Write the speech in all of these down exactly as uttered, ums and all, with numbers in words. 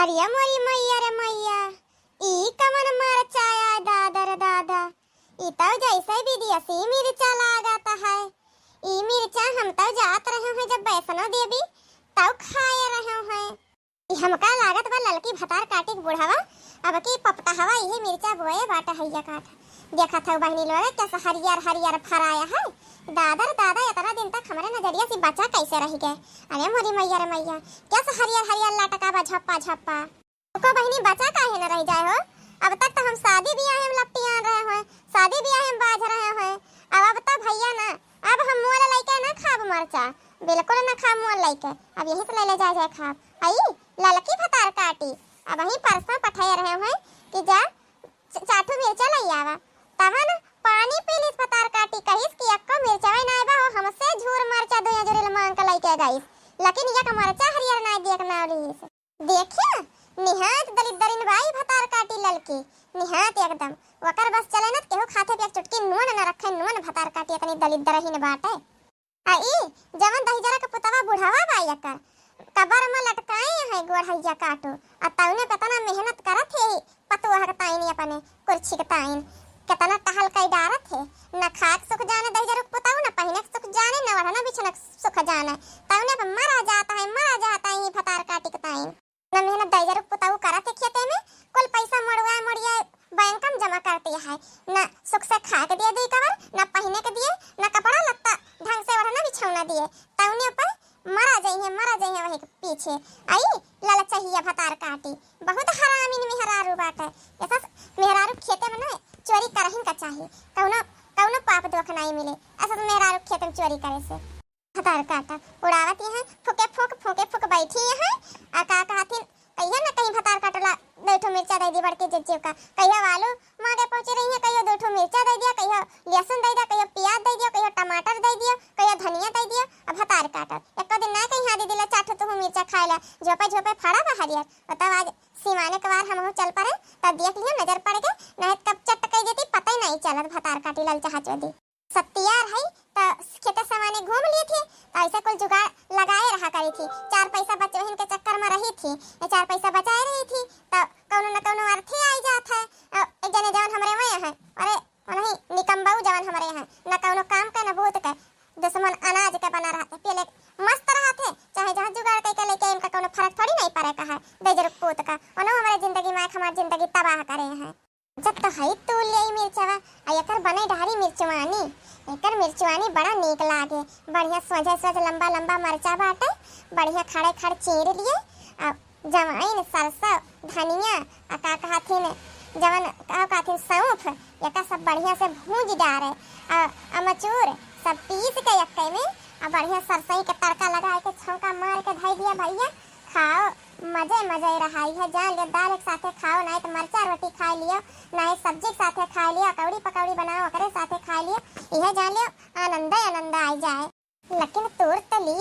अरे मोरी मैया रे मैया, ई कवन मरचा आय दादा रे दादा, ई तउ जइसे विदेशी मिरचा लागत है। ई मिरचा हम तउ जात रहे हैं जब वैष्णो देवी, तउ खाए रहे हैं। ई हमका लागत बा ललकी भतार काटी के बुढ़वा, अब की पपटहवा इहे मिरचा बोए बाटे हैया काट। देखत हउ बहिनी लोग, कैसे हरियर हरियर फराया है। दादा रे दादा, इतना दिन तक हमरे नजरिया से बचा कैसे रहि गए। अरे मोरी मैया रे मैया, कैसे हरियर हरियर लटका बा झप्पा झप्पा। ओको बहिनी बचा काहे न रहि जाए हो? अब तक तो हम शादी बियाहे में लपटियान रहे हैं, शादी बियाहे में बाझ रहे हैं। अब, अब तो भैया ना, अब हम मोल लइके ना खाब मरचा, बिल्कुल ना खाब मोल लइके, अब यहीं से ले ले जाए जाए खाब। आई ललकी भतार काटी, अबहीं परसों पठाए रहे हैं कि जा च-, चार ठो मिर्चा लइ आवा। तवन पानी पी लिस भतार काटी, कहिस कि "एक्को मिर्चवा नाय बा हो, हमसे झूर मरचा दुइया जोड़ी मांग के लइके गइस, लेकिन एक मरचा हरियर नाय दिए के नाव लिहिस।" देखिया, निहायत दलिद्दरिन बाई भतार काटी ललकी, निहायत एकदम। ओकर बस चले न त केहू खाते पे एक चुटकी नून न रखे, नून भतार काटी इतनी दलिद्दरहीन बाटे। आ ई जवन दहिजरा के पुतवा बुढ़वा बा एकर, कबर में लटकाए है गोड़हैया काटो, आ तउने पे इतना मेहनत करत है पतोह के ताईन अपने कुर्सी के ताईन, केतना टहल कई डारत है, न खाए के सुख जाने दहिजरा के पुतवा, न पहिने के सुख जाने, न ओढ़ना बिछना के सुख जाने, तउने पे मरा जाता है, मरा जाता है ई भतार काटी के ताईन। न मेहनत दहिजरा के पुतवा करत है खेते में, कुल पैसा मोड़वा मोड़िया बैंक में जमा करती है, न सुख से खाए के दिए दुई कवर, न पहिने के दिए, न कपड़ा लत्ता ढंग से ओढ़ना बिछौना दिए, तउने पर मरा जइहे, मरा जइहे वही के पीछे। आई ललचहिया भतार काटी, बहुत हरामिन मेहरारू बाटे। ऐसा मेहरारू खेते में ना चोरी करहिन का चाही, कौनो, कौनो पाप दोख नाई मिले ऐसा मेहरारू खेते में चोरी करे से। भतार काटा उड़ावत यहाँ फूके फूक, फूके फूक बैठी यहाँ। आ का कहथिन, कहियो न कहीं भतार काटला दो ठो मिर्चा दे दी बड़की जिज्जी का, कहियो आलू मांगे पहुंची रही है, कहियो दो ठो मिर्चा दे दिया, कहियो लहसुन दे दिया, कहियो प्याज दे दिया, कहियो टमाटर दे दिया, कहियो धनिया दे दिया। अब भतार काटल एको दिन ना कहीं, "हाँ दीदी, ला चार ठो तुहू मिर्चा खाए ला, झोपे झोपे फड़ा बा हरियर।" और तब आज सिवाने के बार हमहू चल पड़े, तब देख लियो नजर पड़ गए, नहीं तो कब चट कह देती, पता ही नहीं चलत। भतार काटी ललचहा चोदी। सत्तियार है, त खेते सवाने घूम लिए थे, त ऐसे कुल जुगाड़ लगाए रहा करी थी। चार पैसा बचवहिन के चक्कर में रही थी, ये चार पैसा बचाए रही थी, त कौनो न कौनो अर्थे आई जात है। अ, एक जने जवन हमरे वहाँ है, अरे, वही निकम्बाऊ जवन हमरे हैं, न कौनो काम के, न बूत के, दुश्मन अनाज के बना रहते, पहले मस्त रहते, चाहे जहाँ जुगाड़ करके लेके इनका कौनो फर्क थोड़ी नहीं पड़े का है, दहिजरा के पूत का, उन्हों हमारे जिंदगी में आके हमारी जिंदगी तबाह करे हैं। जब तो हई तूल लेई मिर्चवा, आ एकर बने डहरी मिर्चवानी। एकर मिर्चवानी बड़ा नीक लागे, बढ़िया सोझे सोझ लंबा लंबा मरचा बाटे, बढ़िया खड़े खड़ चीर लिए, आ जवाइन, सरसों, धनिया, आ का कहथिन, जवन का कहथिन, सौंफ, एका सब बढ़िया से भूंज डारे, आ अमचूर सब पीस के एक्के में, आ बढ़िया सरसई के तड़का लगाए के छौंका मार के धई दिया भैया, खाओ। मजे मजे रहा। इहे जान लियो, दाल के साथे खाओ, नाहीं त मरचा रोटी खाए लियो, नाहीं सब्जी के साथे खाए लियो, कौड़ी पकौड़ी बनाओ, ओकरे साथे खाए लियो। इहे जान लियो, आनंदे आनंद आई जाए। लेकिन तूर त ली,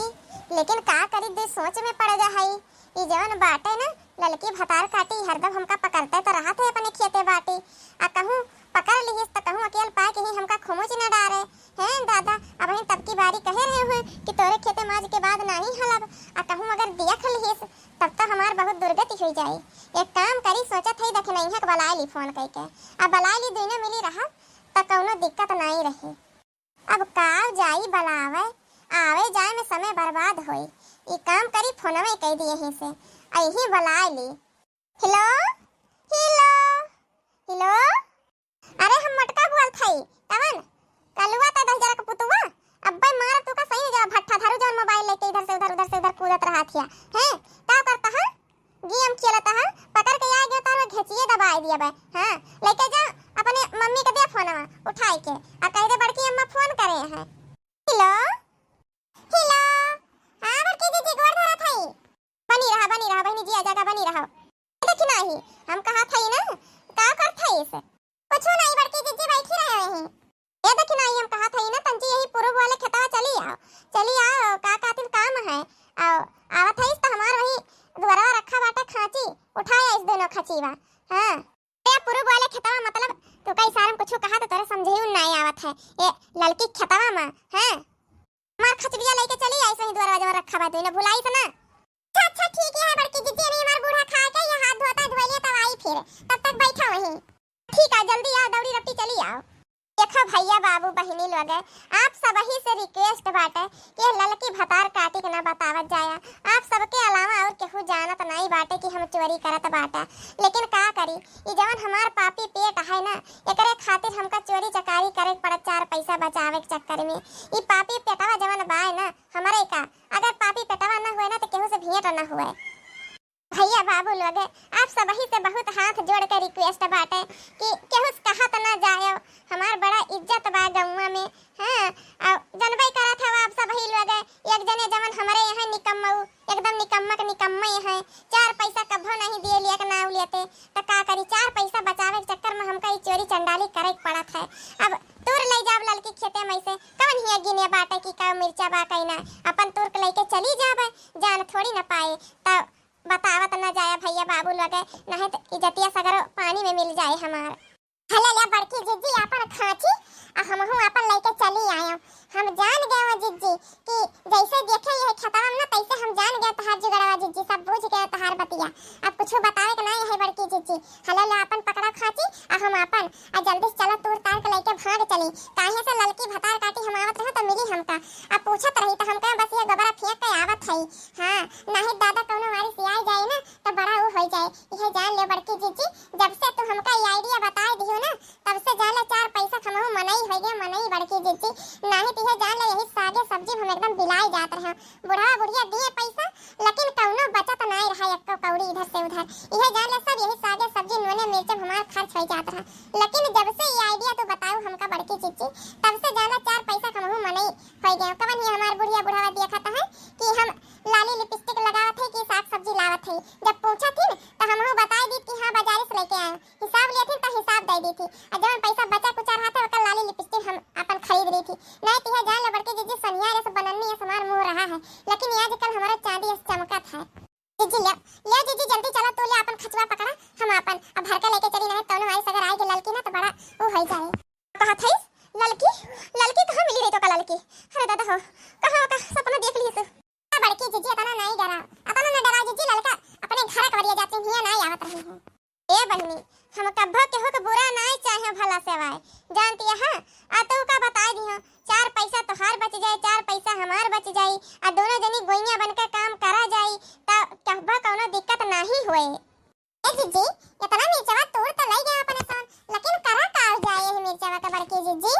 लेकिन का करी, दे सोच में पड़ जा हई। ई जवन बाटे ना, ललकी भतार काटी, हरदम हमका पकड़ते त रहत है अपने खेते बाटी। आ कहूँ पकड़ लिहिस त कहूँ अकेल पाए के ही हमका खुमुच न डारे। हैं दादा, अबहिन तब की बारी कहे रहे हुए कि तोरे खेते माज के बाद नाही हलब, आ कहूँ अगर दिया खलिहिस, तब तो हमार बहुत दुर्गति हुई जाई। एक काम करी, सोचत हई दखिनैया के बलाए ली फोन कइके। आ बलाए ली, दुइनो मिली रहब, त कौनो दिक्कत नाही रही। अब का जाई बलावे, आवे जाए में समय बर्बाद होई। ई काम करी, फोनवे कई दिए ही से, अही बलाए ली। हेलो, हेलो, हेलो। अरे हम मोटका बोलत हई, कवन? कलुआ त दहिजरा के पुतुआ, अब्बे मार तू का सही में जरा भट्ठा धरू जौन मोबाइल लेके इधर से उधर, उधर से उधर कूदत रहत हिया। हैं? का करता है? गेम खेलत है, पकड़ के आ गया तार घेचिए दबाई दिया बे। हाँ, लेके जा अपने मम्मी के दे फोनवा उठाई के, आ कह दे बड़की अम्मा फोन करे हैं। हेलो, हेलो, हाँ बड़की जीजी गोड़ धरत हई। बनी रहा, बनी रहा बहिनी, जिया जागा बनी रहा। देखी नाही, हम कहा थई ना, का कर थई से? कुछ नाही बड़की जीजी, बैठी रहे हैं। ए देखी नाही, हम कहा थई ना तंजी यही पूरब वाले खेतवा चली आओ, चली आओ, का कातिन काम है। आओ, आवत है तो हमार वही दुआरवा रखा बाटे खांची, उठाए इस दोनों खचीवा। हाँ। ए पूरब वाले खेतवा मतलब तू का इशारा में कुछ कहा तो तोरे समझे ही नाही आवत है। ए ललकी खेतवा में, हाँ। हमार खचड़िया लेके चली आई सही दुआरवा जवन रखा बा, तू इन्हें भुलाई से ना। अच्छा, अच्छा, ठीक है बड़की जीजी, अभी हमार बूढ़ा खा के ये तब तक बैठा वहीं। ठीक है, जल्दी आओ, दौड़ी रपटी चली आओ। देखो भैया, बाबू, बहिनी लोग, आप सबही से request बाटे कि ललकी भतार काटी के ना बतावत जाया। आप सबके अलावा और केहू जानत नाई बाटे कि हम चोरी करत बाटा। लेकिन का करी, ई जवन हमार पापी पेट है ना, एकरे खातिर हमका चोरी चकारी करे के पड़त चार पैसा बचावे के चक्कर में। ई पापी पेटवा जवन बाय ना हमरे का, अगर पापी पेटवा ना हुए ना तो केहू से भेंट ना हुए। भैया बाबू लोग, आप सबही से बहुत हाथ जोड़ के request बाटे कि केहू से कहत ना जायो, हमार बड़ा इज्जत बा गौवा में। हाँ, आ जनबे करत हव आप सबही लोग, एक जने जवन हमरे यहाँ निकम्मऊ, एकदम निकम्मा के निकम्मे हैं, चार पैसा कभो नहीं दिए लिया के नाव लेते, त का करी, चार पैसा बचावे के चक्कर में हमका ई चोरी चंडाली करे के पड़त है। अब तूर ले जाब ललकी खेते में से, कवन हिया गिने बाटे कि का मिर्चा बा कई ना, अपन तूर के लेके चली जाब, जान थोड़ी न पाए। त बतावत न जाया भैया बाबू लोग, नहीं त इज्जतिया सगरो पानी में मिल जाए हमार। हले ले बड़की जिज्जी आपन खांची, आ हमहू आपन लेके चली आयो। हम जान गए हो जिज्जी कि जैसे देखे ये खेतवा में ना, तैसे हम जान गए तहार जुगड़वा जिज्जी, सब बूझ गए तहार बतिया। अब कुछ बतावे के ना है बड़की जिज्जी। हले ले आपन पकड़ा खांची, आ हम आपन, आ जल्दी से चलो तूर तार के लेके भाग चली। काहे से ललकी भतार काटी हम आवत रहे तो मिली हमका, आ पूछत रही तो हम कहे बस ये गोबरा फेंक के आवत है। हाँ, नाहीं दादा कौनो वारिस आइ जाए ना, त बड़ा ऊ होइ जाए। इहे जान ले बड़की जिज्जी, जब से तू हमका ई idea बताइ दिहू ना, तब से जान ले चार पैसा हमहू मनई होइ गए, मनई बड़की जिज्जी। नाहीं त इहे जान ले यही सागे सब्जी में हम एकदम बिलाइ जात रहे। बुढ़वा बुढ़िया दिए पैसा, लेकिन कौनो बचत नाहीं रहा, एको कौड़ी इधर से उधर। इहे जान ले सब यही सागे सब्जी नूने मिर्च में हमार खर्च होइ जात रहा। लेकिन जब से ई idea तू बताऊ हमका बड़की जिज्जी, तब से जान ले चार पैसा हमहू मनई होइ गए। कवन ही हमार बुढ़िया बुढ़वा देखत है कि हम लाली लिपस्टिक लगावत है कि साग सब्जी लावत है। जब पूछत ही न, त हमहू बताइ दी कि हाँ, बाजारे से लेके आए। हिसाब लेत ही त हिसाब दइ दी थी। आ जवन पैसा बचा कुचा रहा था, ओकर लाली लिपस्टिक हम अपन खरीद ली थी। नहीं त यह जान ले बड़की जिज्जी, सनिया रे से बनन्नी ये सामान मुँह रहा है, लेकिन आजकल हमारा चांदी ऐसे चमकत है। जिज्जी ले, ले जिज्जी, जल्दी चला, तू ले अपन खचवा पकड़ा, हम अपन अब भर के लेके चली, नहीं कौनो वारिस अगर आइ गए ललकी ना, त बड़ा ऊ होइ जाए। कहत हईस ललकी, ललकी कहाँ मिली रही तो का ललकी? अरे दादा हो, कहाँ का सपना देख लिए तू? बड़की जिज्जी, अतना नाहीं डरा, अतना ना डरा जिज्जी, ललका अपने घर कवरिया जाते हिया नाहीं आवत रही है। ए बहिनी, हम कब्बो केहू के बुरा नाहीं चाहे भला सेवाए, जानती है? आ तू का बताइ दिहो, चार पैसा तोहार बच जाए, चार पैसा हमार बच जाई, आ दोनों जनी गोइया बन के काम करा जाई, त कब्बो कौनो दिक्कत नाहीं होए। ए जिज्जी, इतना मिर्चवा तोड़ तो लई गया अपने सन, लेकिन करा का जाए यही मिर्चवा के बड़की जिज्जी?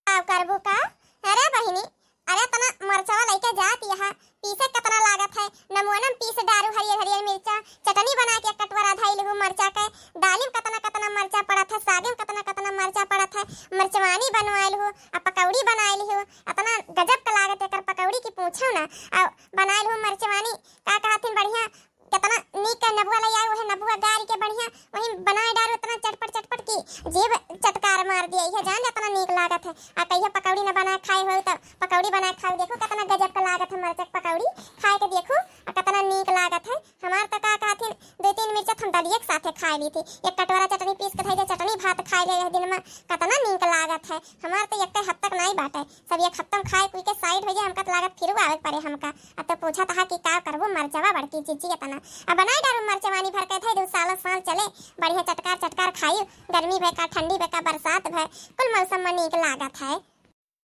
का करबू का? अरे बहिनी, अरे इतना मरचवा लइके जात यहाँ, पीसे कितना लागत है, नमुअनम पीस डारू हरियर हरियर मिर्चा, चटनी बना के एक कटोरा धइल हूँ मरचा के, दालिम कितना कितना मरचा पड़त है, सागिम कितना कितना मरचा पड़त है, मरचवानी बनवाइल हूँ, आ पकौड़ी बनाइल हूँ, इतना गजब का लागत है एकर पकौड़ी की पूछो ना, आ बनाइल हूँ मरचवानी, का कहथिन बढ़िया, कितना नीक के नबुआ लइ आए, वही नबुआ गारि के बढ़िया वही बनाए डारो, इतना चटपट चटपट की जीभ चटकार मार दिया। इहे जान इतना नीक लागत है। आ कहिया पकौड़ी न बनाए खाए हो त पकौड़ी बनाए खाओ, देखो कितना गजब का लागत है मरचा के पकौड़ी, खाए के देखो आ कितना नीक लागत है। हमार त का कहथिन, दो तीन मिर्चा हम दलिये के साथे खाए ली थी, एक कटोरा चटनी पीस के धइ दे, चटनी भात खाए ले यह दिन में, कितना नीक लागत है। हमार त एक हफ्ता तक नाहीं बाटे, सब एक हफ्ता में खाए पी के side होइ जाए, हमका त लागत फिर आवे के पड़े हमका। अब तो पूछत हा कि का करबू मरचवा बड़की जिज्जी इतना। अब बनाए डारू मरचवानी भर के धइ दू, सालों साल चले, बढ़िया चटकार चटकार खाई, गर्मी भय का, ठंडी भय का, बरसात भय, कुल मौसम में नीक लागत है।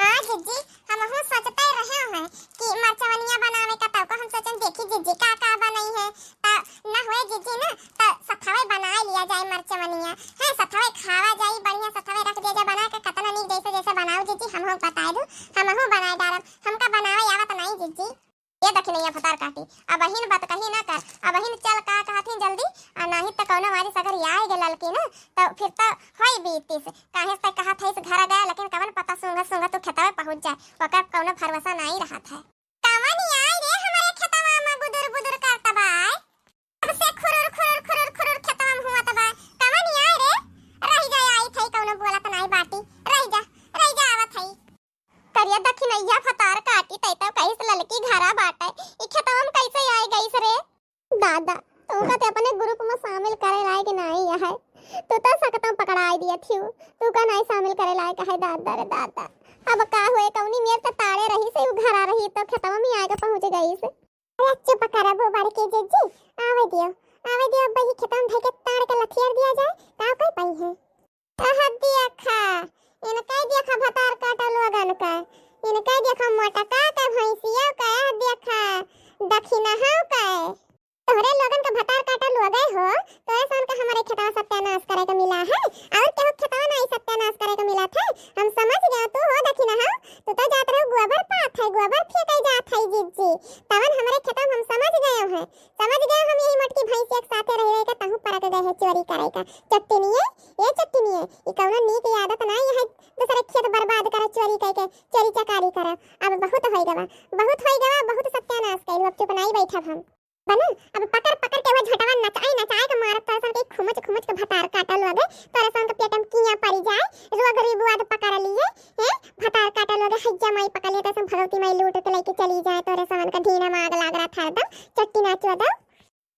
हाँ जिज्जी, हमहू सोचते रहे हैं कि मरचवनिया बनावे का, तब को हम सोचन देखी जिज्जी का का बनई है, त न हुए जिज्जी न, त सथवे बनाए लिया जाए मरचवनिया, है सथवे खावा जाई, बढ़िया सथवे रख दिया जाए बना के, कितना नीक जैसे जैसे बनाओ जिज्जी, हमहू बताए दू, हमहू बनाए डारब, हमका बनावे आवत नाहीं जिज्जी। ये दखिनैया भतार काटी, अबहिन बतकही ना कर, अबहिन चल का कहत ही जल्दी, आ नाहीं त कौनो वारिस अगर आए गे ललकी ना, त फिर त होई बीतीस। काहे से कहत है इस घर गया, लेकिन कवन पता सूंघत सूंघत तू खेतवे पहुँच जाए, ओकर कौनो भरोसा नाहीं रहत है। कवन आए रे हमरे खेतवा में बुदुर बुदुर करत बा, कब से खुरुर खुरुर खुरुर खुरुर खेतवा में हुआ त बा, कवन आए रे? रहि जा, आई थई कौनो बोलत नाहीं बाटी, रहि जा, रहि जा, आवत हई। करिया दखिनैया भतार काटी, तै तो कहिस ललकी घरा बाटे, ई खेतवा में कैसे आए गईस रे? दादा, तुमका ते अपने group में शामिल करे लायक नाहीं है, तू तो सकतम पकड़ाए दिया थियू, तू का नाहीं शामिल करे लायक है दादा रे दादा। अब का हुए, कौनी मेर ते ताड़े रही से उ घरा रही तो खेतवा में आके पहुँच गईस। अरे चुप करबू बड़की जिज्जी, आवे दियो, आवे दियो, अब ही खेतवा में धइके ताड़ के लथियर दिया जाए, का कोई पाई है? अह देखा, इनके देखा भतार काटा लोगन का, इनके देखा मोटका के भैंसिया का, अह देखा दखिनहा का। तोहरे लोगन का भतार काटा लोगे हो, तोरे सन का हमारे खेतवा सत्यानाश करे के मिला है, और केहू खेतवा नहीं सत्यानाश करे के मिला थे। हम समझ गए, तू हो दखिनहा, तू तो जात रहो गोबर पात है, गोबर फेंके जात है जिज्जी, तवन हमारे खेतवा में हम समझ गए हैं। समझ गए हम, यही मोटकी भैंसिया के साथे रह रह के तहूँ परक गए है चोरी करे का। चट्टनिए, ए चट्टनिए, ई कौनो नीक आदत नाई है, दूसरे खेत बर्बाद करे चोरी कइके, चोरी चकारी करे। अब बहुत होई गवा, बहुत होई गवा, बहुत सत्यानाश कइलू, अब चुप नाई बैठब हम। बना, अब पकड़ पकड़ के वो झोटवा नचाई नचाई के मारब तोरे सन के खुमुच खुमुच के भतार काटा लोगे, तोरे सन के पेट में किया पड़ी जाए, रोग रिबुआद पकड़ लिए, हैं? भतार काटा लोगे, हैजा माई पकड़ लिए, तोरे सन भगवती माई लूट के लेके चली जाए, तोरे सन का ढीना में आग लाग रहा था एकदम, चट्टी नाचो दो।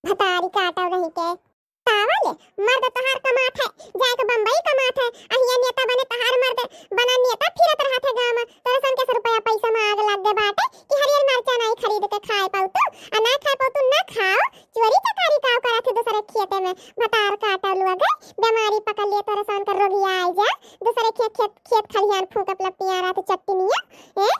भतारी काटा नहीं के। तावल, मर्द तोहार कमात है, जाए के बम्बई कमात है, अहिया नेता बने तोहार मर्द बना नेता फिरत रहत है गाँव में। तोरे सन के सौ रुपया पैसा में आग लग गए बाटे कि हरियर मरचा नाई खरीद के खाए पाऊ तू, आ ना खाए पाऊ तू, ना खाओ, चोरी चकारी काव करत है दूसरे खेते में। भतार काटा लोगे, बीमारी पकड़ लिए तोरे सन के रोगिया आए जा, दूसरे खेत, खेत, खेत खलिहान फूंकब लपिया रहत चट्टनिया, हैं?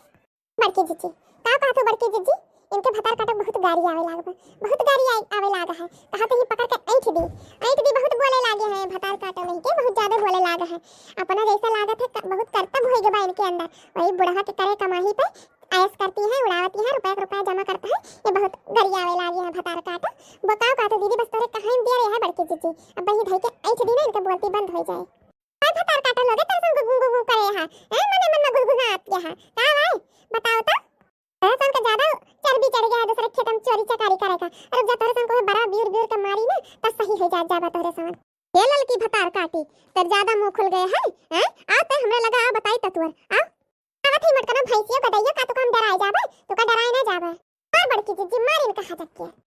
बड़की जिज्जी, का कहत हो बड़की जिज्जी? इनके भतार काटा बहुत गारी आवे लाग बा, बहुत गारी आए, आवे लाग है। कहा तो ही पकड़ के ऐंठ दी, ऐंठ दी, बहुत बोले लागे हैं भतार काटा नहीं के, बहुत ज्यादा बोले लाग है। अपना जैसा लागत है क-, बहुत करतब होई गबा इनके अंदर। वही बुढ़वा के करे कमाही पे ऐश करती है, उड़ावती है, रुपया के रुपया जमा करता है। ये बहुत गारी आवे लागे हैं भतार काटा। बताओ का तो दीदी, बस तोरे कहाँ दे रहे हैं बड़की जिज्जी, अब वही धई के ऐंठ दी ना, इनके बोलती बंद हो जाए। का भतार काटा लोगे, तोरे सन गुगु गुगु करे हा? हैं, मने मन में गुदगुदात के हा? का भाई? बताओ तो। तोरे सन का ज्यादा चर्बी चढ़ गया है दूसरे खेत में चोरी चकारी करे का। अरे जब तोरे सन को बड़ा बीर बीर के मारी ना, तब सही हो जात जाबा तोरे सन। ये ललकी भतार काटी, तोर ज्यादा मुंह खुल गए है, हैं? आ ते हमरे लगा आ बताई ततुअर, आ? आवत ही मटकना भैंसियो गदैयो का तो काम डराए जाबे, तो का डराए ना जाबे। और बड़की जिज्जी मारिन कहा जग के।